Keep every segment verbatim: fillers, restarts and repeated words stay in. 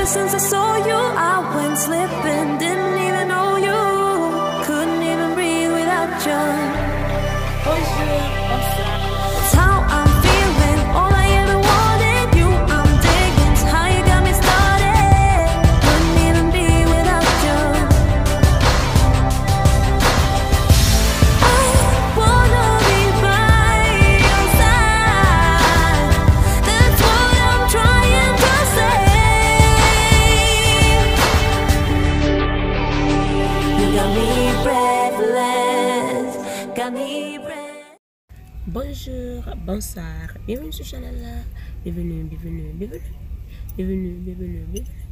Since I saw you, I went slipping, didn't even know you. Couldn't even breathe without you. Bonjour, bonsoir. That's how I'm feeling. All I ever wanted, you I'm digging. How you got me started. Couldn't even be without you. I wanna be by your side. That's what I'm trying to say. You got me breathless, got me breathless. Bonjou, bonswa, byenveni sou chanèl la. Byenveni, byenveni, byenveni. Byenveni, byenveni, byenveni.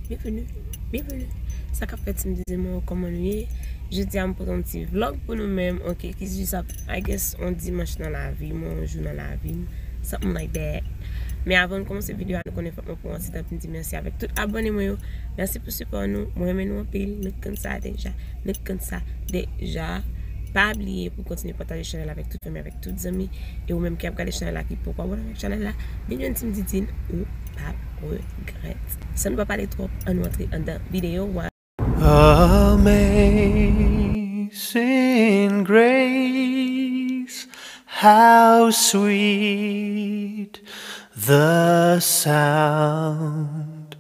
Byenveni, byenveni. Sa k ap fèt, ti m di mwen, kòman nou ye? Jodi a, m pote yon ti vlog pou nou menm, ok, ki jis ap, I guess, yon dimanch nan lavi m, yon jou nan lavi m, something like that. Men avan n kòmanse videyo a, nou konnen fòk mwen pran yon ti tan pou m di mèsi avèk tout abòne mwen yo. Mèsi pou sipò nou. Mwen renmen nou anpil. Nou t konn sa deja. Nou t konn sa deja. Pa bliye pou kontinye pataje chanèl avèk tout fanmi, avèk tout zanmi. E ou menm ki ap gade chanèl la, ki poko abòne avèk chanèl la, vin jwenn Team Didine, ou p ap regrèt. San nou pa pale twòp, ann nou antre anndan videyo a. Amazing grace, how sweet the sound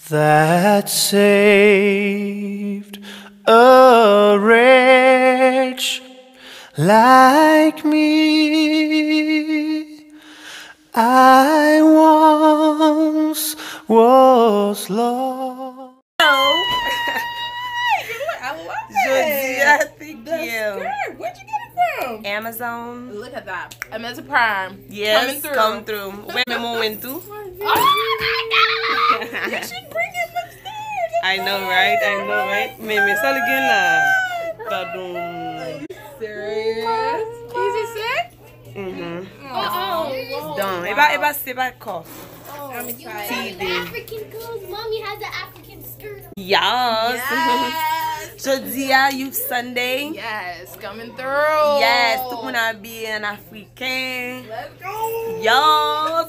that saved a wretch like me. I once was lost. Hello. Hi, girl, I love it. Jodi a, thank you. The skirt, where'd you get it from? Amazon. Look at that. Amazon Prime. Yes, coming through. Come through. Wè, men mwen win tou. Oh my God! You should bring him upstairs. I know, right? I know, right? Men, men sa l gen la. Padon. Are you serious? Is he sick? Mhm. Oh, don, e pa, e pa, se pa kò. I'm excited. Ti ide. African clothes. Mommy has an African skirt on. Yes. Yes. Jodi a, Youth Sunday. Yes, coming through. Yes, tout moun abiye an afriken. Let's go. Yes.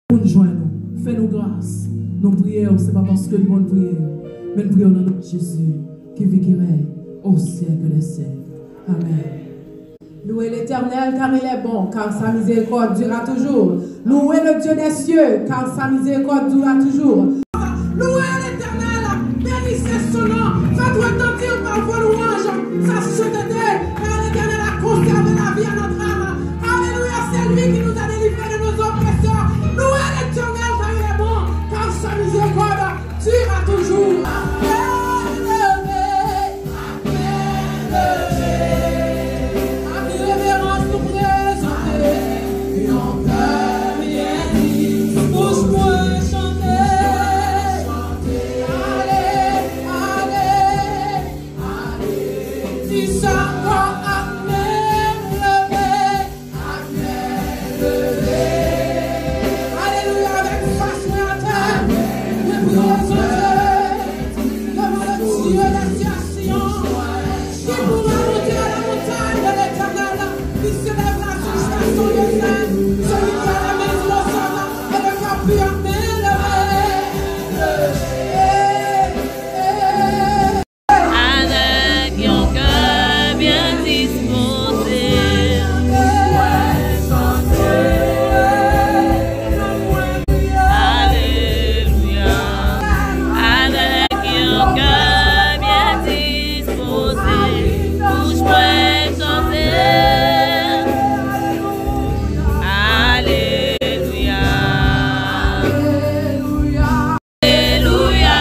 Pou n jwenn ou, fè nou gras. Nou priye w, se pa paske n konn priye w, men n priye w nan non Jezi, ki viv, ki rèy au siècle des siècles. Amèn. Louez l'Éternel, car il est bon, car sa miséricorde dure à toujours. Louez le Dieu des cieux, car sa miséricorde dure à toujours. Louez l'Éternel, bénissez son nom, faites retentir par vos louanges sa sainteté, car l'Éternel a conservé la vie à notre âme. Alléluia, c'est lui qui nous a délivrés de nos oppresseurs. Louez l'Éternel, car il est bon, car sa miséricorde dure à toujours. Amen. Ak reverans nou prezante yon kè byen dis, bouch mwen chante. Ale, ale, ale. Di sa kò ak men leve. Alelouya, avèk fas mwen atè, mwen prezante devan le Dieu des Sion, qui pourra monter à la montagne de l'Éternel, qui s'élèvera jusqu'à son lieu saint, celui qui a la main innocente et le cœur pur, mais le Avèk yon kè byen dispoze. Alelouya. Avèk yon kè byen dispoze. Bouch mwen chante. Alelouya. Alelouya.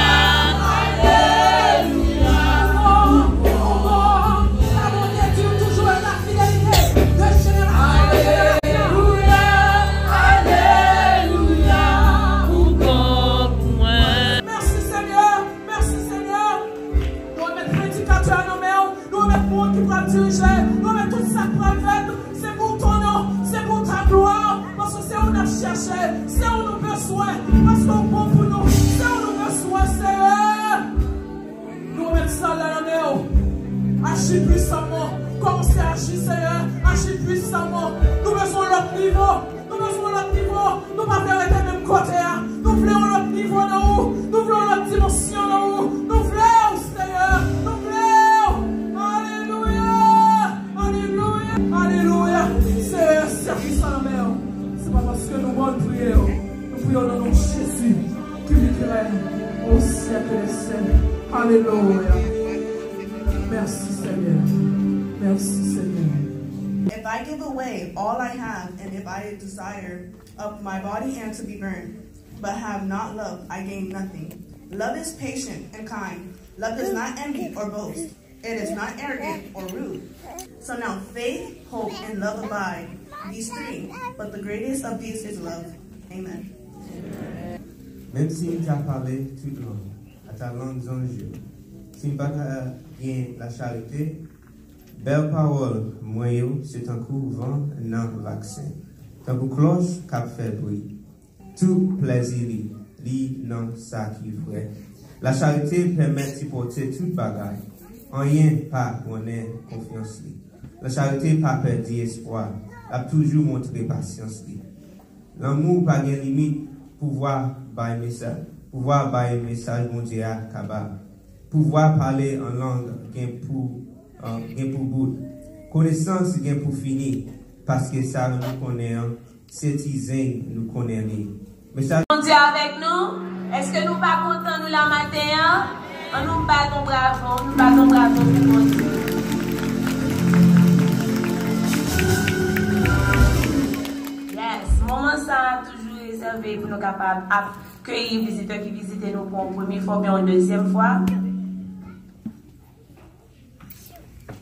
Alelouya. Sa Bondye di w toujou e la fidelite de jenerasyon an jenerasyon. Alelouya. Alelouya. Ou bon pou mwen. Mèsi, Senyè. Mèsi, Senyè. Nou remèt predikatè a nan men w. Nou remèt moun ki pral dirije. Nou remèt tout sa k pral fèt. Se pou ton non, se pou ta glwa, paske se ou n ap chèche, se ou nou bezwen, paske ou bon pou nou, se ou nou bezwen, Seyè. Nou remèt sal la nan men w. Aji pwisamman, kòmanse aji, Seyè, aji pwisamman. Nou bezwen yon lòt nivo, nou bezwen yon lòt nivo. Nou pa vle rete menm kote a. Nou vle yon lòt nivo nan ou. Nou vle Au siècle des siècles. Alléluia. Merci Seigneur. Merci Seigneur. If I give away all I have and if I desire of my body and to be burned, but have not love, I gain nothing. Love is patient and kind. Love does not envy or boast. It is not arrogant or rude. So now faith, hope, and love abide, these three, but the greatest of these is love. Amen. Menm si m ta pale tout lang, ata lang zanj yo, si m pa ta gen lacharite, bèl pawòl mwen yo se tankou van nan vaksen, tankou klòch k ap fè bri. Tout plèzi li, li nan sa ki vrè. Lacharite pèmèt sipòte tout bagay. Anyen pa bwònnen konfyans li. Lacharite pa pèdi espwa, l ap toujou montre pasyans li. Lanmou pa gen limit, pouvwa bay mesaj, pouvwa bay mesaj Bondye a kaba. Pouvwa pale an lang gen pou, uh, gen pou bout. Konesans gen pou fini, paske sa nou konnen an, se ti zen nou konnen li. Mesaj Bondye avèk nou. Èske nou pa kontan nou la maten an? An nou bat yon bravo, nou bat yon bravo pou Bondye. Yes, moman sa a toujou rezève pou nou kapab akeyi vizitè ki vizite nou pou yon premye fwa oubyen yon dezyèm fwa.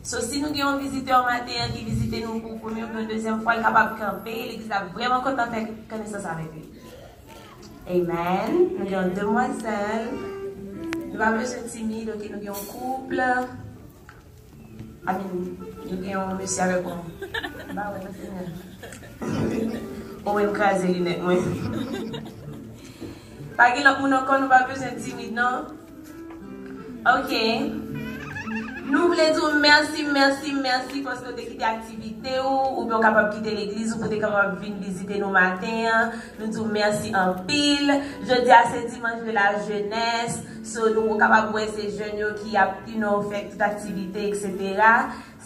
So, si nou gen yon vizitè maten an ki vizite nou pou premye oubyen dezyèm fwa, l kapab kanpe, legliz la vrèman kontan fè konesans avèk li. Amen. Nou gen yon demwazèl. Nou pa bezwen timid, ok, nou gen yon koup. Amen. Nou gen yon mesye avèk yon. Ba wè, mwen, Senyè. Owen kraze linèt mwen. Pa gen lòt moun ankò, nou pa bezwen timid, non. Ok. Nou vle di w mèsi, mèsi, mèsi paske w te kite aktivite w, oubyen w kapab kite legliz ou pou w te kapab vin vizite nou maten an. Nou di w mèsi anpil. Jodi a se dimanch de la jeunesse. So, nou kapab wè se jèn yo ki ap, you know, fè tout aktivite, et cetera.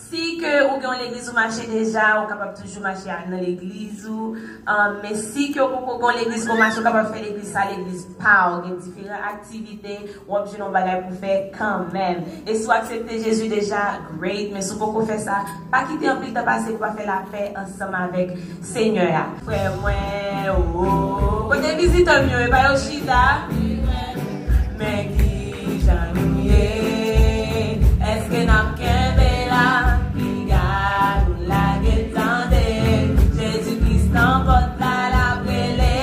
Si ke ou gen yon legliz ou mache deja, ou kapab toujou mache al nan legliz ou. Um, men si ke ou poko gen yon legliz ke w mache, ou kapab fè legliz sa, legliz pa w. Gen diferan aktivite, w ap jwenn yon bagay pou fè kanmenm. E si w aksepte Jezi deja, great. Men si w poko fè sa, pa kite anpil tan pase pou w pa fè lapè ansanm avèk Senyè a. Frè mwen, oh. Kote vizitè m yo, e pa yo chita? Men kijan nou ye? Èske n ap kenbe la? Piga nou lage tande. Jezi Kris nan pòt la, l ap rele.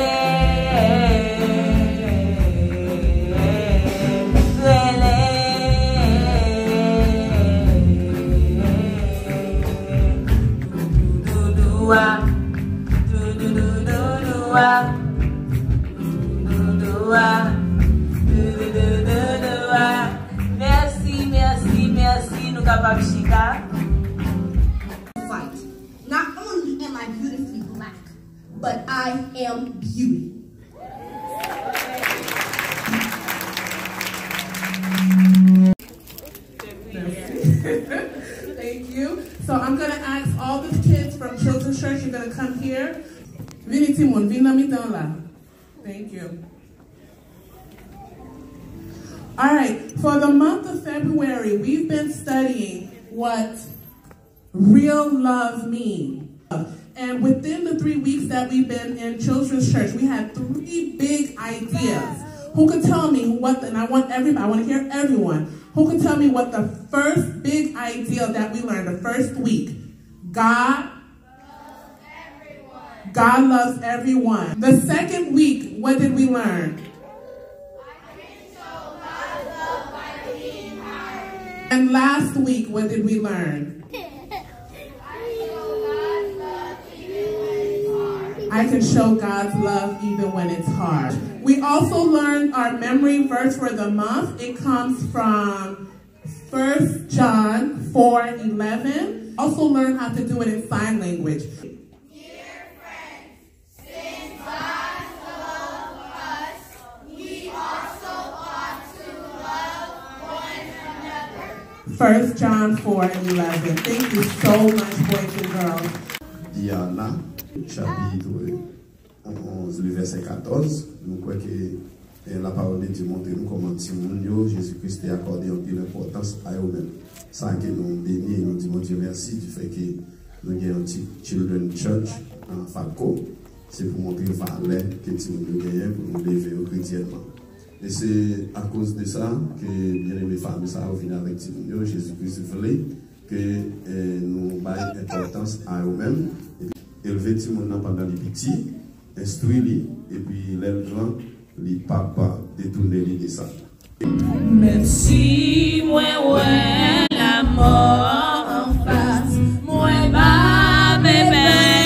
Rele. Doudou a, doudou, doudou a, doudou a, doudou, doudou a. Mèsi, mèsi, mèsi, nou kapab chita. Fight. Not only am I beautifully black, but I am beauty. Merci. Thank you. So I'm going to ask all the kids from Children's Church, you're going to come here. Vini timoun, vin nan mitan la. Thank you. All right, for the month of February, we've been studying what real love means. And within the three weeks that we've been in Children's Church, we had three big ideas. Who could tell me what, the, and I want everybody, I want to hear everyone, who could tell me what the first big idea that we learned the first week? God, God loves everyone. The second week, what did we learn? And last week, what did we learn? I can show God's love even when it's hard. We also learned our memory verse for the month. It comes from First John four eleven. Also learn how to do it in sign language. Dear friends, since God so loved us, we also ought to love one another. First John four eleven. Thank you so much, boys and girls. Diana, chapitre onze, le verset quatorze, nou kwè ke E lapawòl de Dye montre nou kòman timoun yo, Jezi Kris te akòde anpil enpòtans a yo menm. Sa ke nou beni e nou di Bondye mèsi di fè ke nou gen yon ti children church nan Fatco. Se pou montre valè ke timoun yo genyen pou nou leve yo kretyènman. E se akoz de sa ke byeneme fanmi sa yo vin avèk timoun yo. Jezi Kris vle ke, eh, nou bay enpòtans a yo menm, epi elve timoun nan pandan li piti, enstwi li, epi lè l gran, li p ap detounen li de sa. Menm si mwen wè lanmò anfas, mwen p ap pè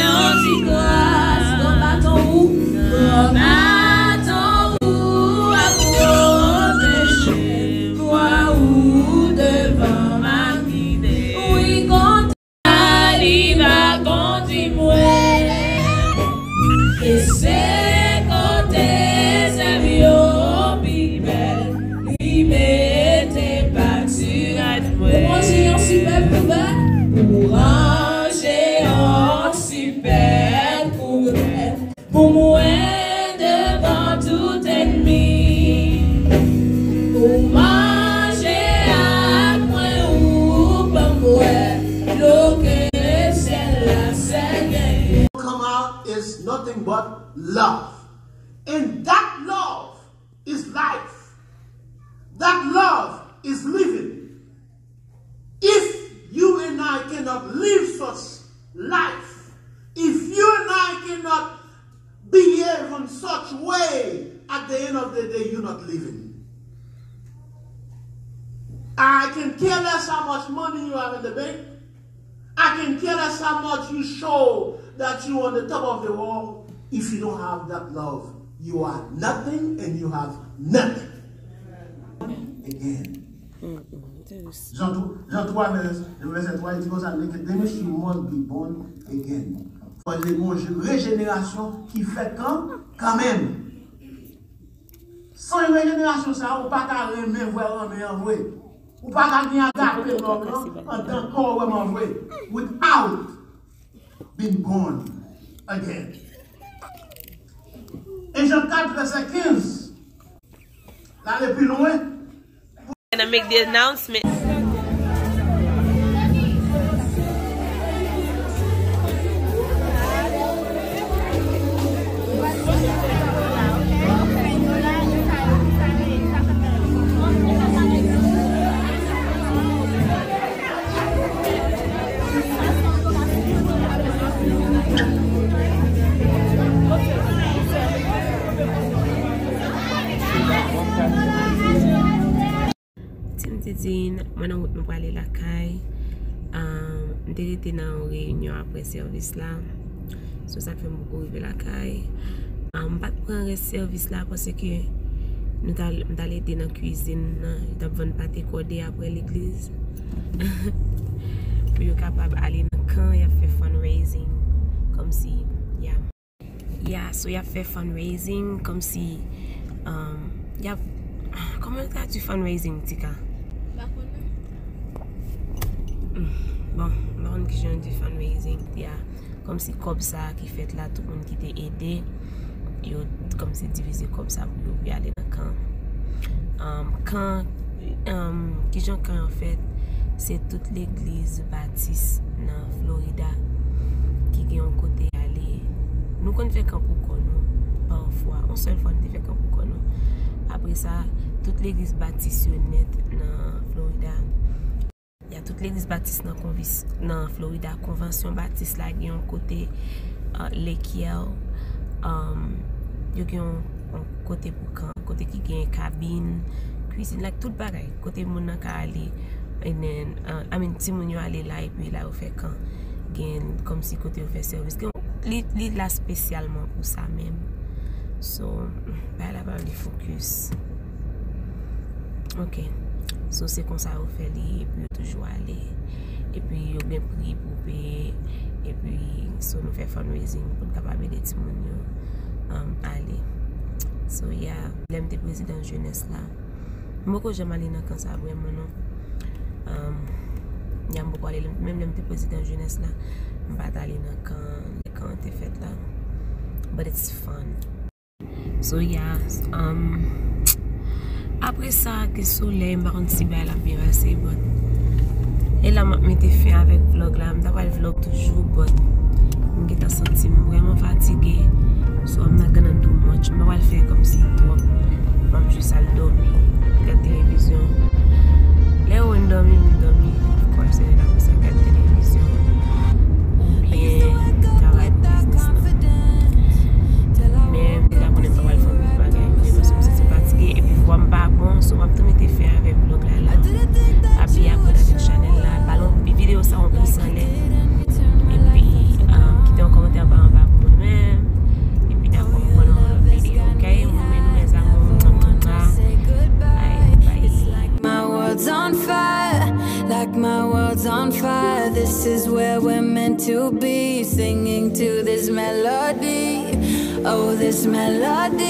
yon ti kras. Gran baton ou, gran baton ou ap pwoteje m, vwa ou devan m ap gide. Wi, kontan li va kondui mwen. E se kote zèb yo pi bèl, li mete pati rad mwen. Pou ranje yon sipèb kouvè, pou ranje yon sipèb kouvè pou mwen devan tout ènmi. Ou manje ak mwen, ou ban m bwè dlo ke syèl la sèl genyen. Come out is nothing but love. And that love is life. That love is living. If you and I cannot live such life, if you and I cannot behave in such way, at the end of the day, you're not living. I can care less how much money you have in the bank. I can care less how much you show that you on the top of the world. If you don't have that love, you are nothing and you have nothing. Again. Jan twa, vèsè twa, li di konsa, "The mission must be born again." Fò gen yon rejenerasyon ki fèt kan, kanmenm. San rejenerasyon sa, ou pa ka renmen vre, renmen an vre. Ou pa ka gen agape love lan andan kò ou vrèman vre. Without being born again. E Jan kat, vèsè kenz, l ale pi lwen. Gonna make the announcement. Tim Didine, mwen nan wout mwen prale lakay. Um, m te rete nan yon reyinyon apre sèvis la. So, sa k fè m poko rive lakay. Um, m pa t pran rès sèvis la paske nou t al, m t al ede nan kwizin nan. Yo t ap vann pate kòde apre legliz. Pou yo kapab ale nan kan, y ap fè fundraising. Kòmsi, yeah. Yeah, so y ap fè fundraising, kòmsi, um, y ap, kòman yo tradui fundraising, Tika? M pa konn non. Mm, bon, m pa konn kijan yo di fundraising, yeah. Kòmsi kòb sa ki fèt la, tout moun ki te ede, yo kòmsi divize kòb sa pou yo, pou y ale nan kan. Um, kan, um, kijan kan an fèt, se tout legliz batis nan Florida ki gen yon kote ale. Nou konn fè kan pou kò nou, pafwa. Yon sèl fwa nou te fè kan pou kò nou. Apre sa, tout legliz batis yo nèt nan Florida. Y a tout legliz batis nan konvis-, nan Florida, konvansyon batis la gen yon kote, uh, Lake Yale, um, yo gen yon, yon kote pou kan, kote ki gen kabin, kwizin, like, tout bagay, kote moun nan ka ale, and then, uh, I mean, timoun yo ale la, epi la yo fè kan, gen kòmsi kote yo fè sèvis, gen, li, li la espesyalman pou sa menm. So, bagay la pa vle focus. Ok. So, se konsa yo fè li, epi yo toujou ale. Epi yo gen pri pou peye. Epi, so, nou fè fundraising pou n kapab ede timoun yo, um, ale. So, yeah, lè m te prezidan jenès la, m poko janm ale nan kan sa vrèman, non. Um, yeah, m poko ale, menm lè m te prezidan jenès la, m pa t ale nan kan, lè kan an te fèt la. But it's fun. So yeah, um, apre sa, gen solèy, m pa konn si bagay la ap byen pase, but e la m ap mete fen avèk vlog la. M ta pral vlog toujou, but m gentan santi m vrèman fatige. So I'm not gonna do much. M pa pral fè kòmsi twòp. M ap jis al dòmi, gad televizyon. Lè yo wè m dòmi, m dòmi. Of course, e lè m ap fè sa, gad televizyon oubyen travay pou biznis lan. Men m ta konnen m pa pral fè anpil bagay vre paske m santi m fatige epi vwa m pa bon, so m ap tou mete fen avèk vlog la la. Pa bliye abòne avèk chanèl la, ba l yon videyo sa yon pous anlè. Epi, um, kite yon kòmantè anba anba pou mwen menm. Epi n ap wè m nan yon lòt videyo, ok? M renmen nou, mes amours. Bye, bye. My world's on fire, like my world's on fire. This is where we're meant to be, singing to this melody. Oh, this melody.